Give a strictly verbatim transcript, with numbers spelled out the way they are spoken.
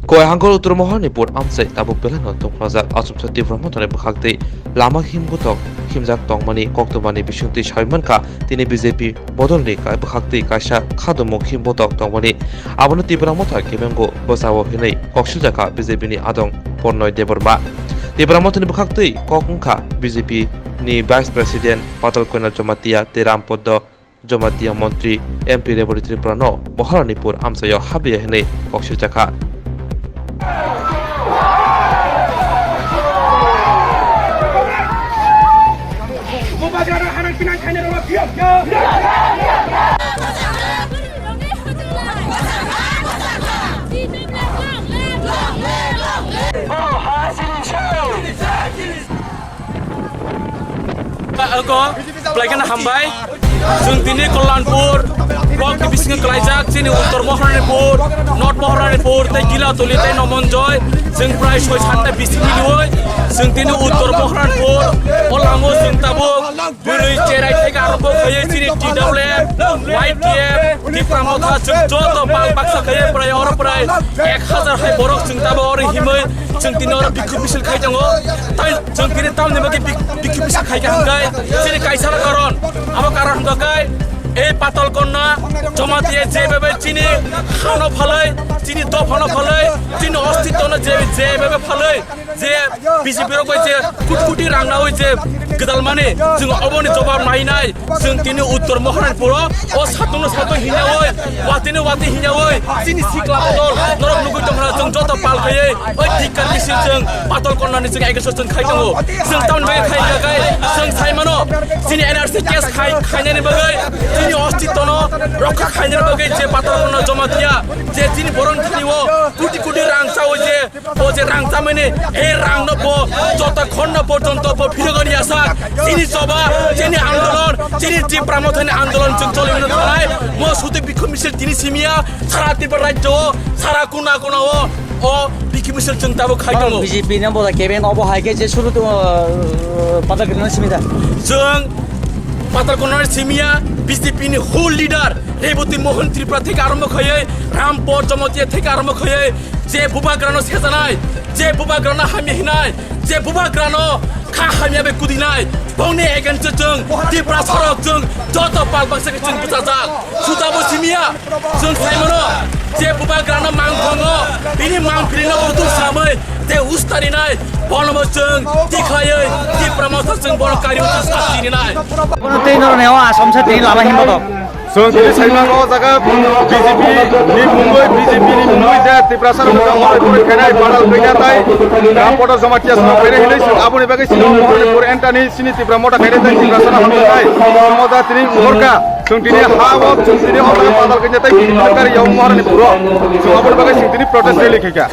Koyhangor Uttor Mohorni Pur amchai tabuk belai no tongphlajak. Achomsa Tipra Mothani bwkhaktwi lama himbotok himjak tongmani koktwmani bisingtwi sawi mankha, tini B J P bodolni ka-, bwkhaktwi kaisa khadumung himbotok tongmani. Abono Tipra Motha kebengo bwchao hinwi kok siljakha B J P ni adong Pornoy Debbarma. Tipra Mothani bwkhaktwi kok wngkha B J P ni Vice President Patal Kanya Jamatia tei Ram Padma Jamatia montri M P Rebati Tripura no Maharani Pur amchaio habya hinwi kok siljakha. Ego, belai kheno hambai. Chwng tini Kalyanpur block ni bisingo kwlaijak, chini Uttor Maharanipur, North Maharanipur, tei Gilatuli, tei Nomonjoy. Chwng prai soi sat ta bising milioi. Chwng tini Uttor Maharanipur, o lamo chwng tabuk bwrwi cherai theke arokbo khaiwi chini T W F, Y T F, Tipra Motha, chwng joto bak baksa khaiwi prai oro prai ek hajar hai borok chwng tabuk oro himwi chwng tini oro bikhuk misil khai tongo. Tai Chwng tini tamni bagwi bik-, bikhuk misil khai kha hwnkhe chini kaisa no karon. Abo karon hwnkhe ei Patal Kanya Jamatia je bebe chini hano phalwi, chini dophano phalwi, chini ostitwno je, je bebe phalwi, je B J P rok bai je kuti kuti rang nawi je gwdalmani, chwng oboni jobab nainai. Chwng tini Uttor Maharanipuro o satungno satui hinyawi, watini wati hinyawi, chini sikla bodol norok nugui tongkha, chwng joto pal khaiwi oi tika misil chwng Patal Kanyani chwng against o chwng khai tongo. Chwng tamni bagwi khai kha khai, chwng sai mano, chini N R C case khai, khainani bagwi, chini ostitwno rokha khainani bagwi je Patal Kanya Jamatia, je chini boron thani o kuti kuti rang chawi je, bo je rang chamani, ei rangno bo jota khonna porjonto bo phirogani asa. Chini choba, chini andolon, chini Tipra Mothani andolon chwng choliwi thanai. Mo suti bikhuk misil tini simiya, sara Tripura rajyo, sara kuna kuna o, o bikhuk misil chwng tabuk khai tongo. B J P ni boda keben obo hai khe je suru, uh, Patal Kanya simi da. Chwng Patal Kanya simiya, B J P ni whole leader Rebati Mohan Tripura theke arombo khaiwi, Ram Padma Jamatia theke arombo khaiwi, je bubagrano sejanai, je bubagrano hamya hinai, je bubagrano kha hamya bai kudinai, bongni against o chwng Tiprasarok chwng joto pal baksa khe chwng bwchajak. Sutabo simiya, chwng sai mano, je bubagrano mang thango, bini mang phirino butu samwi, je ustarinai, bonobo chwng tikhaiwi, Tipra Motha chwng bono kariwi chwng saktirinai. Bono tei noroni o Assam sa tei lama himbo tok. Chwng tini sai mano o jaga B J P ni mungwi, B J P ni mungwi je Tiprasa rok no orai orai khainai, badal khainai tai, Ram Padma Jamatia song khainai hinwi chwng aboni bagwi chini Maharani Pur entani chini Tipra Motha khainai tai Tiprasa no hamjaknai. Chwng o da tini morka, chwng tini ha o, chwng tini o jaga badal khainai tai, chwng kari yao Maharani Puro. Chwng aboni bagwi chwng tini protest rally khaikha.